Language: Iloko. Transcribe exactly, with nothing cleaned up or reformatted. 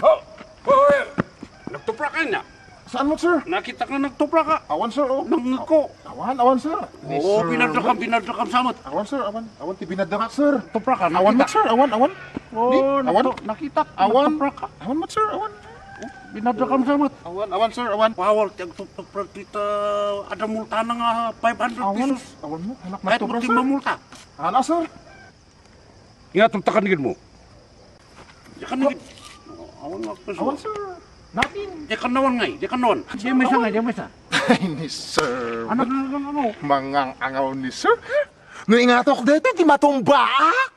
Oh! Oh, eh! Nagtupraka ania? Saan met, sir? Nakitak nga nagtupraka. Awan, sir, oh. Nangngegko. Awan, awan, sir. Ni Oo, sir. Binadrakam, binadrakam sa met. Awan, sir, awan. Awan ti binadrakak, sir. Tupraka, awan met, sir, awan, awan. Oo, Ni, awan. Nagtu-, nakitak, awan. Nagtupraka. Awan met, sir, awan. Binadrakam sa met. Awan, awan, sir, awan. Bawal ti agtupraka dita, adda multana nga five hundred pesos. Awan met, anak. Kahit mo nagtupraka, sir. Mamulta. Ana, sir. Nga, tumtakan gid mo. Diak kannigid. Awan nga, sir. Awan, sir. Nothing. Diak kannawan ngay, diak kannawan. Diak maysa ngay, diak maysa. Ay, ni sir. Anak, anak, anak, anak. Mangang-angaw ni sir. No ingatok daytoy, ti matumbaak.